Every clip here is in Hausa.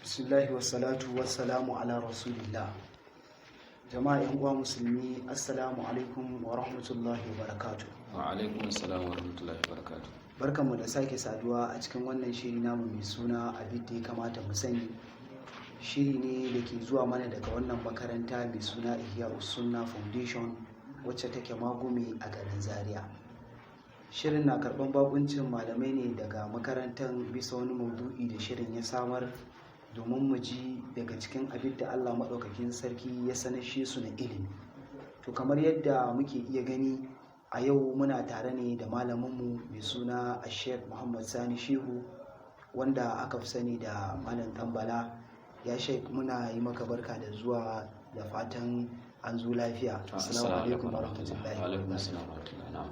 Bismillahi wassalatu wassalamu ala rasulillah. Jama'a 'yan uwa musulmi, assalamu alaikum wa rahmatullahi wa barakatuh. Wa alaikum assalam wa rahmatullahi wa barakatuh. Barkanmu da sake saduwa a cikin wannan shiri namu mai suna "Abin da ya kamata mu sani". Shiri ne da ke zuwa mana daga wannan makaranta mai suna Ihya Sunna Foundation, wacce take Magumi a garin Zaria. Shirin na karɓar bakuncin malamai ne daga makarantar bisa wani maudu'i da shirin ya samar domin mu ji daga cikin abin da Allah maɗaukakin sarki ya sanashe su na ilimi. To, kamar yadda muke iya gani, a yau muna tare ne da malaminmu mai suna Sheikh Muhammad Sani Shehu, wanda aka fi sani da Malam Tambala. Ya Sheikh, muna yi maka barka da zuwa, da fatan an zo lafiya. Assalamu alaikum wa rahmatullahi Wa wa alaikum barakatuh. assalam wa rahmatullahi, na'am.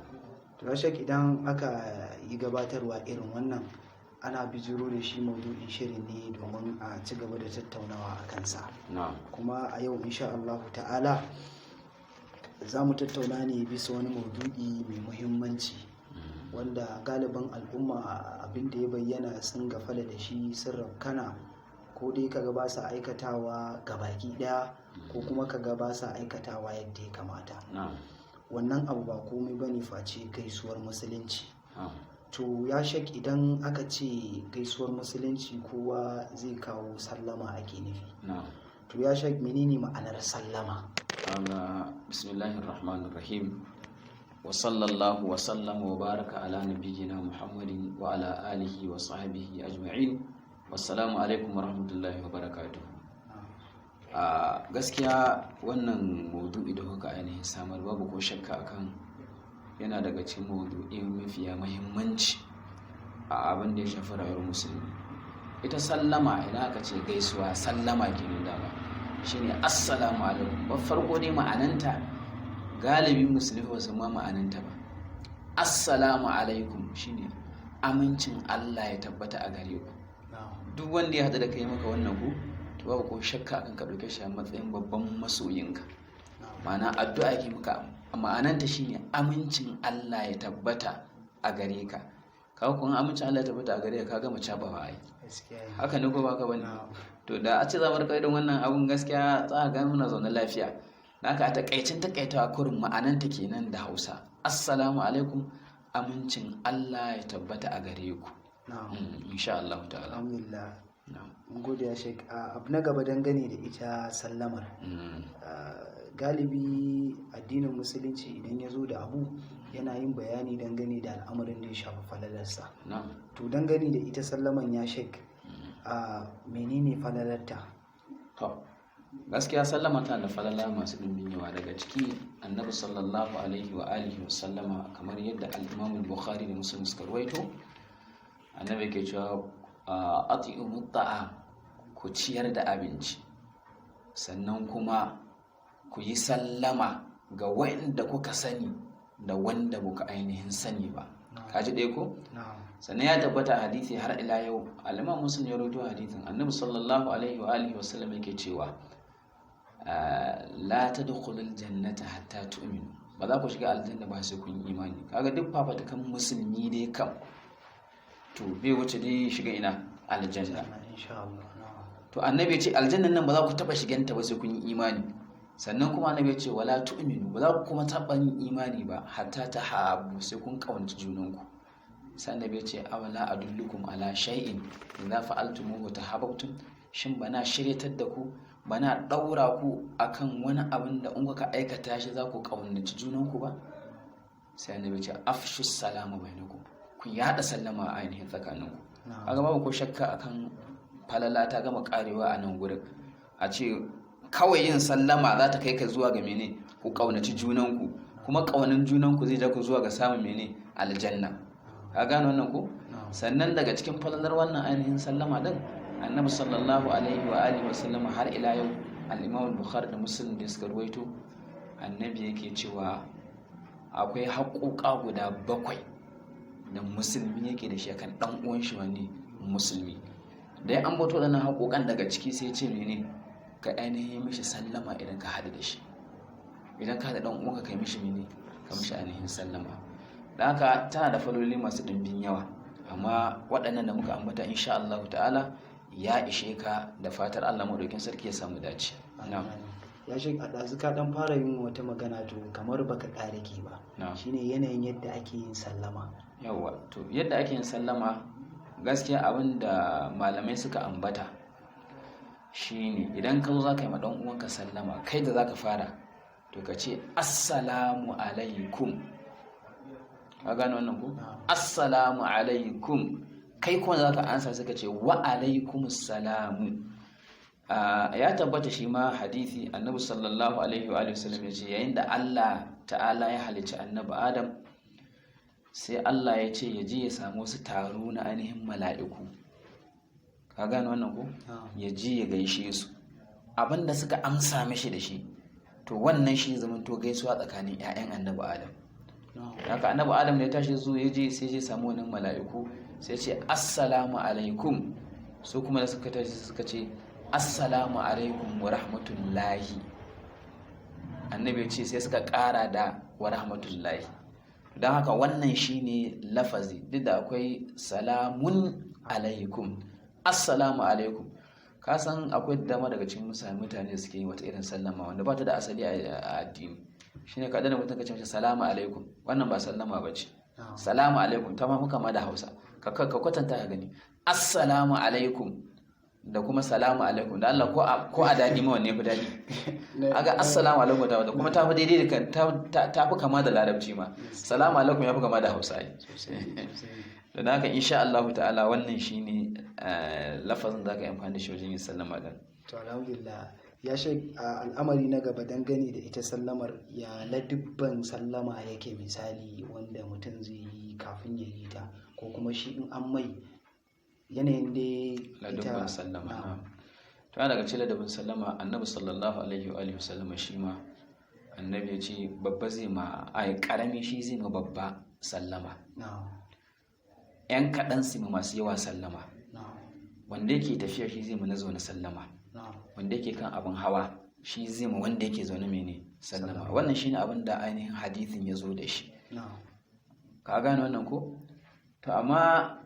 To ya Sheikh, idan aka yi gabatarwa irin wannan, ana bijiro da shi maudu'in shirin ne domin a ci gaba da tattaunawa a kansa. Kuma a yau, insha Allah ta'ala, za mu tattauna ne bisa wani maudu'i mai muhimmanci wanda galibin al'umma, abin da ya bayyana, sun gafala da shi, sun rafkana, ko dai kaga ba sa aikatawa baki daya, ko kuma kaga ba sa aikatawa yadda ya kamata. Wannan abu ba komai bane face gaisuwar musulunci. To ya Sheikh, idan aka ce gaisuwar musulunci, kowa zai kawo sallama ake nufi. To ya Sheikh, menene ma'anar sallama? Kaga, bismillahir rahmanir rahim, wa sallallahu wa sallama wa baraka ala nabiyyina Muhammadin wa ala alihi wa sahbihi ajma'in. Wassalamu alaikum wa rahmatullahi wa barakatuh. A gaskiya wannan maudu'i da kuka ainihin samar, babu ko shakka akan yana daga cikin maudu'i mafiya muhimmanci a abin da ya shafi rayuwar musulmi. Ita sallama, idan aka ce gaisuwa, sallama kenan, dama shine assalamu alaikum. Ba farko dai ma'ananta, galibi musulmi ba su ma ma'ananta ba. Assalamu alaikum shine amincin Allah ya tabbata a gare ku. Duk wanda ya haɗu da kai maka wannan ku, to babu ko shakka akan ka ɗauke shi a matsayin babban masoyinka. Ma'ana addu'a yake maka. Ma'ananta shine amincin Allah ya tabbata a gare ka. Kaga kun amincin Allah ya tabbata a gare ka, ka gama cabawa ai. Haka ne ko ba ka bane? To, da a ce za mu rika irin wannan abun, gaskiya za a ga muna zaune lafiya. Da haka, a takaicin takaitawa kurin, ma'ananta kenan da Hausa: assalamu alaikum, amincin Allah ya tabbata a gare ku. Insha Allah ta'ala. Alhamdulillah. Mun gode ya Sheikh. Abu na gaba dangane da ita sallamar, galibi addinin musulunci idan ya zo da abu, yana yin bayani dangane da al'amarin da ya shafi falalarsa. To, dangane da ita sallaman, ya Sheikh, menene falalarta? To, gaskiya sallama tana da falala masu ɗimbin yawa. Daga ciki, annabi sallallahu alaihi wa alihi wa sallama, kamar yadda al-Imam Bukhari da Muslim suka ruwaito, annabi ke cewa: "At'imu ta'am", ku ciyar da abinci, sannan kuma ku yi sallama ga wanda kuka sani da wanda kuka ainihin sani ba. Kaji ɗaya ko? Sannan ya tabbata a hadisi har ila yau, al-Imam Muslim ya rawaito hadisin, annabi sallallahu alaihi wa alihi wa sallam yake cewa: "La tadkhulul jannata hatta tu'minu", ba za ku shiga aljanna ba sai kun yi imani. Kaga duk fafatakan musulmi dai kam, to bai wuce dai shiga ina? Aljanna. Insha Allah, na'am. To, annabi ya ce aljannan nan ba za ku taba shiganta ba sai kun yi imani. Sannan kuma annabi ya ce: "Wala tu'minu", ba za ku kuma taba yin imani ba, "hatta tahabbu", sai kun kawanci junanku. Sai annabi ya ce: "Awala adullukum ala shay'in idza fa'altumuhu tahabbtum?" Shin bana shiryatar da ku, bana daura ku akan wani abin da in kuka aikata shi za ku kaunaci junanku ba? Sai annabi ya ce: "Afshu salama bainakum", ku yada sallama a ainihin tsakaninku. Kaga babu ko shakka akan falala ta gama karewa a nan gurin. A ce kawai yin sallama za ta kai ka zuwa ga mene? Ku kaunaci junanku, kuma kaunin junanku zai ja ku zuwa ga samun mene? Aljanna. Ka gane wannan ko? Sannan daga cikin falalar wannan ainihin sallama din, annabi sallallahu alaihi wa alihi wa sallama, har ila yau al-Imam Bukhari da Muslim da suka ruwaito, annabi yake cewa akwai haƙoƙa guda bakwai da musulmi yake da shi akan dan uwan shi wani musulmi. Da ya ambato waɗannan haƙoƙan, daga ciki sai ce mene? Ka ainihin mishi sallama idan ka haɗu da shi. Idan ka haɗu ɗan uwanka, kai mishi mene? Ka mishi ainihin sallama. Da haka tana da faloli masu ɗimbin yawa, amma waɗannan da muka ambata, insha Allah ta'ala, ya ishe ka, da fatar Allah maɗaukin sarki ya samu dace. Na'am. Ya shi a ɗazu ka ɗan fara yin wata magana, to kamar baka ƙare ke ba. Na'am. Shine yanayin yadda ake yin sallama. Yawwa, to yadda ake yin sallama, gaskiya abin da malamai suka ambata shine idan ka zo za ka yi ma ɗan uwanka sallama, kai da za ka fara, to ka ce assalamu alaikum. Ka gane wannan ko? Na'am. Assalamu alaikum. Kai kuma za ka ansa suka ce wa alaikum salamu. Ya tabbata shi ma hadithi, Annabi sallallahu alaihi wa sallam ya ce yayin da Allah ta'ala ya halicci Annabi Adam, sai Allah ya ce ya je ya samu wasu taro na ainihin mala'iku. Ka gane wannan ko? Na'am. Ya je ya gaishe su, abinda suka amsa mishi da shi, to wannan shi zaman to gaisuwa tsakanin 'ya'yan Annabi Adam. Na'am. Haka Annabi Adam ne ya tashi zo ya je, sai ya samu wannan mala'iku, sai ce assalamu alaikum. Su kuma da suka tashi suka ce assalamu alaikum wa rahmatullahi. Annabi ya ce sai suka ƙara da wa rahmatullahi. Don haka wannan shine lafazi, duk da akwai salamun alaikum, assalamu alaikum. Ka san akwai dama daga cikin mutane da suke yi wata irin sallama wanda ba ta da asali a addini. Shine ka dana mutum ka ce masa salamu alaikum, wannan ba sallama ba ce. Na'am. Salamu alaikum ta ma muka ma da Hausa, ka kwatanta ka gani, assalamu alaikum da kuma salamu alaikum, da Allah ko a daɗi ma wanne fi daɗi? Aga assalamu alaikum ta wata kuma ta fi daidai da ta fi kama da Larabci ma. Salamu alaikum ya fi kama da Hausa ai. Sosai sosai. Don haka insha Allah ta'ala wannan shine lafazin da aka yi amfani da shi wajen yin sallama din. To alhamdulillah. Ya shek, a al'amari na gaba dangane da ita sallamar, ya ladubban sallama yake, misali wanda mutum zai yi kafin ya yi ta, ko kuma shi in an mai, yanayin dai ita? Ladubban sallama? Na'am. Na'am. To yana daga cikin ladabin sallama, Annabi sallallahu alaihi wa alihi wasallama shi ma Annabi ya ce babba zai ma, ai karami shi zai ma babba sallama. Na'am Yan kaɗan su ma masu yawa sallama. Wanda yake tafiya shi zai ma na zaune sallama. Na'am Wanda yake kan abin hawa shi zai ma wanda yake zaune mene? Sallama. Wannan shine abin da ainihin hadithin ya zo da shi. Na'am Ka gane wannan ko? To amma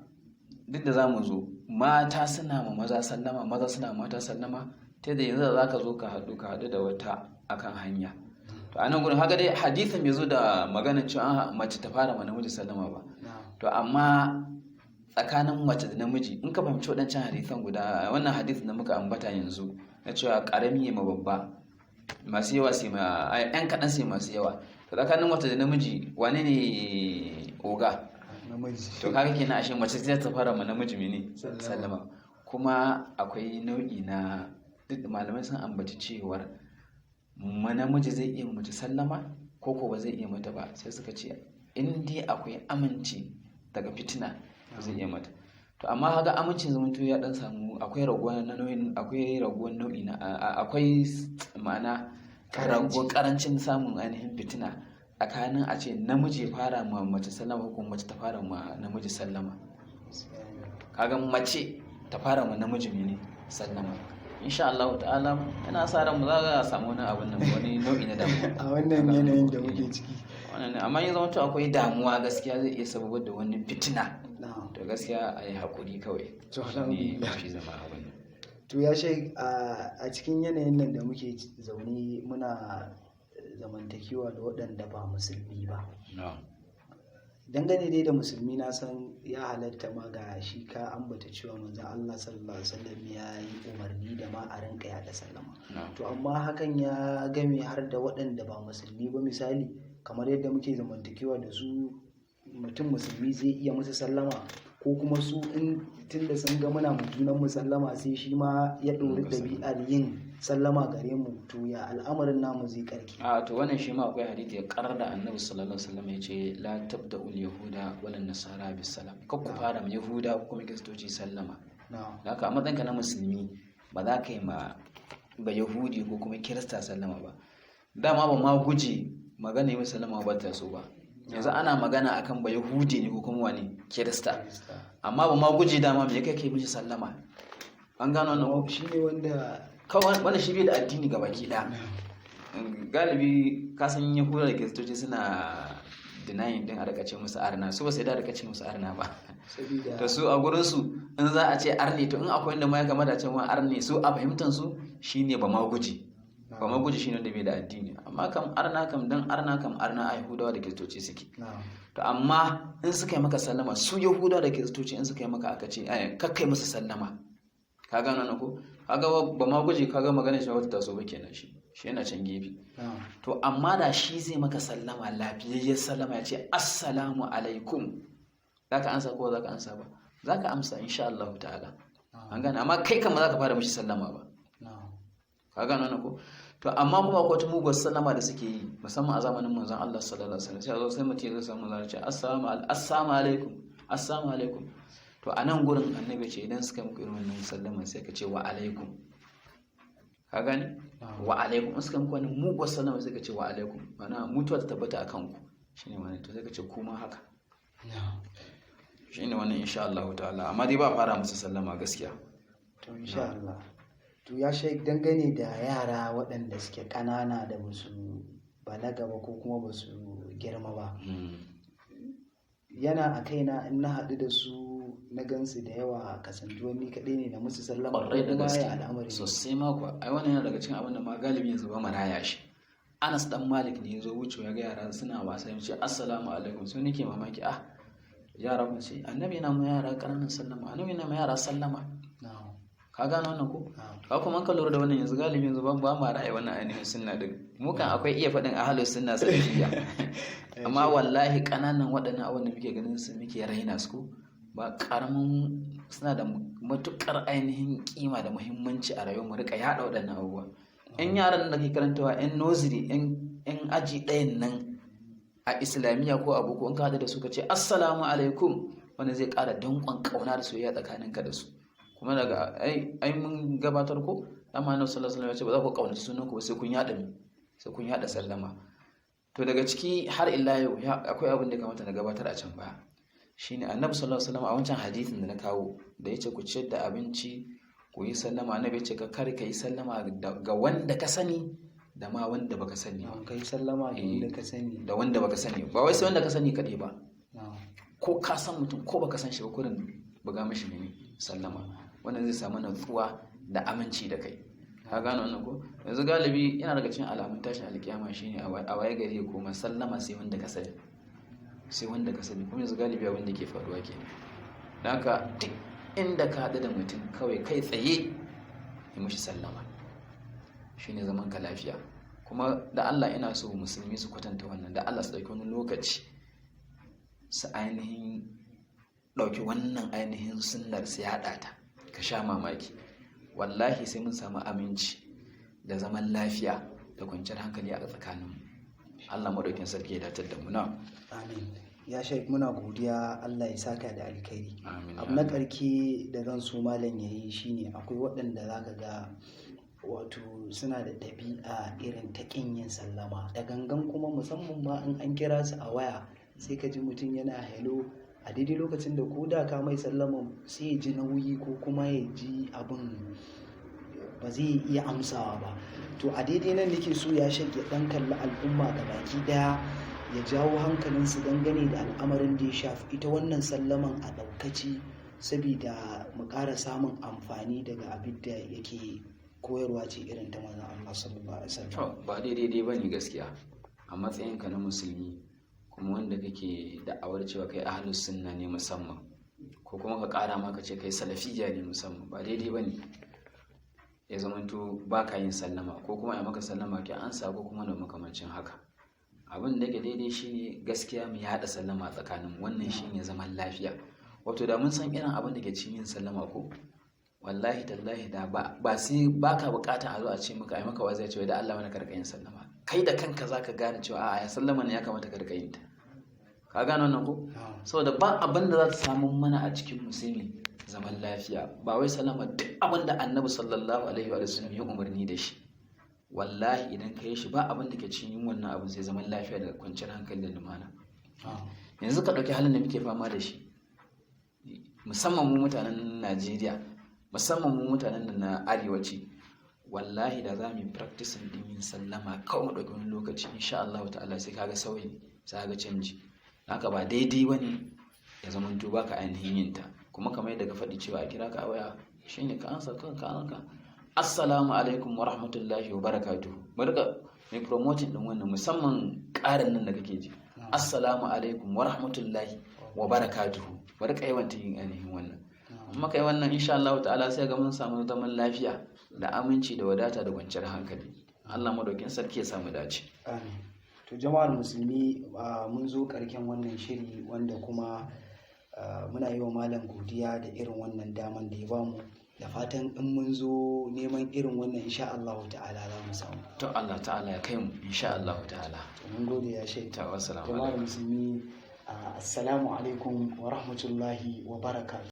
duk da zamu zo, mata suna ma maza sallama, maza suna ma mata sallama, ta da yanzu za ka zo ka haɗu da wata akan hanya, to a nan gurin haka dai hadithin bai zo da maganar cewa mace ta fara ma namiji sallama ba. Na'am To amma tsakanin mace da namiji, in ka fahimci waɗancan hadisan guda, wannan hadisin da muka ambata yanzu na cewa ƙarami ya ma babba, masu yawa sai ma ai, ƴan kaɗan sai masu yawa, to tsakanin mace da namiji wane ne oga? Namiji. To kaga kenan ashe mace zai ta fara ma namiji mene? Sallama. Sallama. Kuma akwai nau'i na duk malamai sun ambaci cewar ma namiji zai iya mace sallama ko ko ba zai iya mata ba, sai suka ce in dai akwai aminci daga fitina zai iya mata. To amma haka amincin zamanto ya dan samu, akwai raguwar na nau'in, akwai raguwar nau'i na akwai ma'ana Karanci. raguwar karancin samun ainihin fitina tsakanin a ce namiji ya fara ma mace sallama ko mace ta fara ma namiji sallama. Kaga mace ta fara ma namiji mene? Sallama. Insha Allah ta'ala ina sa ran mu za a samu wani abun nan, wani nau'i na damuwa A wannan yanayin da muke ciki. Wannan ne, amma ya zama to akwai damuwa, gaskiya zai iya sababar da wani fitina. Na'am To gaskiya a yi hakuri kawai. To Shine alhamdulillah. mafi zama abin nan. To ya shek, a cikin yanayin nan da muke zaune, muna zamantakewa da waɗanda ba musulmi ba. Na'am. Dangane dai da musulmi, na san ya halatta ma, ga shi ka ambata cewa Manzon Allah sallallahu alaihi wasallam ya yi umarni da ma a rinka yaɗa sallama. Na'am To amma hakan ya game har da waɗanda ba musulmi ba, misali kamar yadda muke zamantakewa da su, mutum musulmi zai iya musu sallama, ko kuma su in tunda sun ga muna mu junan mu sallama, sai shi ma ya ɗori ɗabi'ar yin sallama gare mu, to ya al'amarin namu zai karke? A to wannan shi ma akwai hadisi ya karar da Annabi sallallahu alaihi wasallam ya ce la tabda'ul yahuda wala nasara bis salam, kar ku fara ma yahuda ko kuma kiristoci sallama. Na'am Da haka a matsayinka na musulmi ba za ka yi ma ba yahudi ko kuma kirista sallama ba. Dama ba ma guje magana yi musu sallama ba ta so ba, yanzu ana magana akan ba yahudi ne ko kuma wani kirista, amma ba ma guje dama me kai mishi sallama? An gano wannan ko? Shi ne wanda Kawai wanda shi bai da addini ga baki ɗaya. Galibi ka san yahuda da kiristoci suna denying din a rika ce musu arna. Su ba sai da rika ce musu arna ba. Sabida To su a gurin su in za a ce arne, to in akwai wanda ma ya kamata a ce ma arne, su a fahimtar su shine ba ma guji. Ba ma guji shine wanda bai da addini. Amma kam arna kam, dan arna kam arna a Yahudawa da Kiristoci suke. To amma in suka yi maka sallama, su Yahudawa da Kiristoci in suka yi maka, aka ce ai kakkai musu sallama. Ka gano na ko? Kaga ba ma guji, kaga magana shi wata taso ba kenan, shi yana can gefe. To amma da shi zai maka sallama, lafiyayyar sallama, ya ce assalamu alaikum, zaka ansa ko zaka ansa ba? Zaka amsa insha Allah ta'ala. An gane? Amma kai kan ba zaka fara mishi sallama ba. Ka gano na ko? To amma kuma akwai wata muguwar sallama da suke yi, musamman a zamanin manzon Allah sallallahu alaihi wasallam. Sai a zo, sai mutum ya zo samu zai ce assalamu alaikum, assalamu alaikum. To a nan gurin annabi ce idan suka muku irin wannan sallama, sai ka ce wa alaikum. Ka gane? Wa alaikum. In suka muku wani muguwar sallama, sai ka ce wa alaikum, ma'ana mutuwa ta tabbata a kanku, shine wannan. To sai ka ce kuma haka, shine wannan insha Allah ta'ala. Amma dai ba fara musu sallama gaskiya. To insha Allah. To ya Sheikh, dangane da yara waɗanda suke ƙanana da ba su balaga ba ko kuma ba su girma ba, yana a kaina in na haɗu da su, na gansu da yawa, kasantuwar ni kaɗai ne, na musu sallama ko Ƙwarai da kuma gaske. ya al'amari? Sosai ma kuwa. Ai wannan yana daga cikin abin da ma galibi yanzu ba mu raya shi. Anas dan Malik ne ya zo wucewa, ya ga yara suna wasa, ya ce assalamu alaikum. Sai nake mamaki, ah, yara kun ce annabi yana ma yara ƙananan sallama, annabi yana ma yara sallama. Ka gano wannan ko? Ka kuma ka lura da wannan, yanzu galibi yanzu ba ma raya wannan ainihin sunna din. Mu kan akwai iya faɗin ahlus sunna salafiyya, amma wallahi ƙananan waɗannan abin da muke ganin su muke raina su, ba ƙaramin suna da matuƙar ainihin kima da muhimmanci a rayuwar mu. Rika yaɗa waɗannan abubuwa. Yan yaran da ke karantawa, yan nursery, yan aji ɗayan nan a islamiyya ko a boko, in ka haɗu da su ka ce assalamu alaikum, wanda zai ƙara danƙon ƙauna da soyayya tsakaninka da su. Kuma daga ai mun gabatar ko, amma Annabi sallallahu alaihi wasallam ya ce ba za ku ƙaunaci sunan ku ba sai kun yaɗa mi, sai kun yaɗa sallama. To daga ciki har ila yau akwai abin da ya kamata na gabatar a can baya, shine Annabi sallallahu alaihi wasallam a wancan hadisin da na kawo da yace ku ciyar da abinci, ku yi sallama, Annabi ya ce ka kar ka yi sallama ga wanda ka sani da ma wanda baka sani ba. Ka yi sallama da wanda ka sani. Da wanda baka sani ba, wai sai wanda ka sani kaɗai ba. Ko ka san mutum ko baka san shi ba, kurin buga mishi mene sallama. Wannan zai samu natsuwa da aminci da kai. Ka gano wannan ko? Yanzu galibi yana daga cikin alamun tashin alkiyama shine a waye gari ya koma sallama sai wanda ka sani, sai wanda ka sani. Kuma yanzu galibi abin da ke faruwa kenan. Don haka duk inda ka haɗu da mutum, kawai kai tsaye yi mishi sallama, shine zaman ka lafiya. Kuma da Allah ina so musulmi su kwatanta wannan, da Allah su ɗauki wani lokaci su ainihin ɗauki wannan ainihin sunnar su yaɗa ta. Ka sha mamaki, wallahi sai mun samu aminci da zaman lafiya da kwanciyar hankali a tsakaninmu. Allah madaukin sarki ya datar da mu na. Amin. Ya Sheikh, muna godiya, Allah ya saka da alkhairi. Amin. Abu na ƙarke da zan so malam ya yi shine akwai waɗanda zaka ga wato suna da ɗabi'a irin ta ƙin yin sallama da gangan, kuma musamman ma in an kira su a waya, sai ka ji mutum yana hello a daidai lokacin da ko da ka mai sallama sai ya ji nauyi ko kuma ya ji abin ba zai iya amsawa ba. To a daidai nan nake so ya Sheikh ya ɗan kalli al'umma ga baki ɗaya, ya jawo hankalinsu dangane da al'amarin da ya shafi ita wannan sallaman a ɗaukaci, sabida mu ƙara samun amfani daga abin da yake koyarwa ce irin ta manzon Allah sallallahu alaihi wasallam. To ba daidai dai bane gaskiya, a matsayinka na musulmi kuma wanda kake da'awar cewa kai ahlus sunna ne musamman, ko kuma ka ƙara ma ka ce kai salafiyya ne musamman, ba daidai bane ya zamanto ba ka yin sallama ko kuma a maka sallama ki ansa ko kuma da makamancin haka. Abin da yake daidai shine gaskiya mu yaɗa sallama tsakanin, wannan shine zaman lafiya. Wato da mun san irin abin da ke cikin yin sallama ko, wallahi tallahi da ba sai baka bukata a zo a ce maka, ai maka wazi cewa da Allah mana karka yin sallama. Kai da kanka zaka gane cewa a'a, ya sallama ne ya kamata ka rika yin ta. Ka gane wannan ko? Saboda ba abin da za ta samu mana a cikin musulmi zaman lafiya, ba wai sallama, duk abin da Annabi sallallahu alaihi wa sallam ya umarni da shi, wallahi idan ka yi shi, ba abin da ke cikin yin wannan abin sai zaman lafiya da kwanciyar hankali da lumana. Yanzu ka ɗauki halin da muke fama da shi, musamman mu mutanen Najeriya, musamman mu mutanen na arewaci, wallahi da za mu yi practicing din yin sallama kawai, mu ɗauki wani lokaci, insha Allah ta'ala sai kaga sauyi, sai kaga canji. Haka ba daidai bane ya zamanto baka ainihin yin ta. Kuma kamar yadda ka faɗi cewa a kira ka a waya shine ka ansa kanka anka, "Assalamu alaikum wa rahmatullahi wa barakatuhu." Barka mai promoting din wannan, musamman ƙarin nan da kake ji, "Assalamu alaikum wa rahmatullahi wa barakatuhu." Bari ka yawan yin ainihin wannan. Amma kai wannan, insha Allah ta'ala, sai ga mun samu zaman lafiya da aminci da wadata da kwanciyar hankali. Allah madaukin sarki ya samu dace. Amin. To jama'ar musulmi, mun zo karken wannan shiri, wanda kuma muna yi wa malam godiya da irin wannan daman da ya bamu, da fatan in mun zo neman irin wannan, insha Allah ta'ala, za mu samu. To Allah ta'ala ya kai mu, insha Allah ta'ala. To mun gode ya shaita. Ta wassalamu Jama'ar alaikum. musulmi, assalamu alaikum wa rahmatullahi wa barakatuh.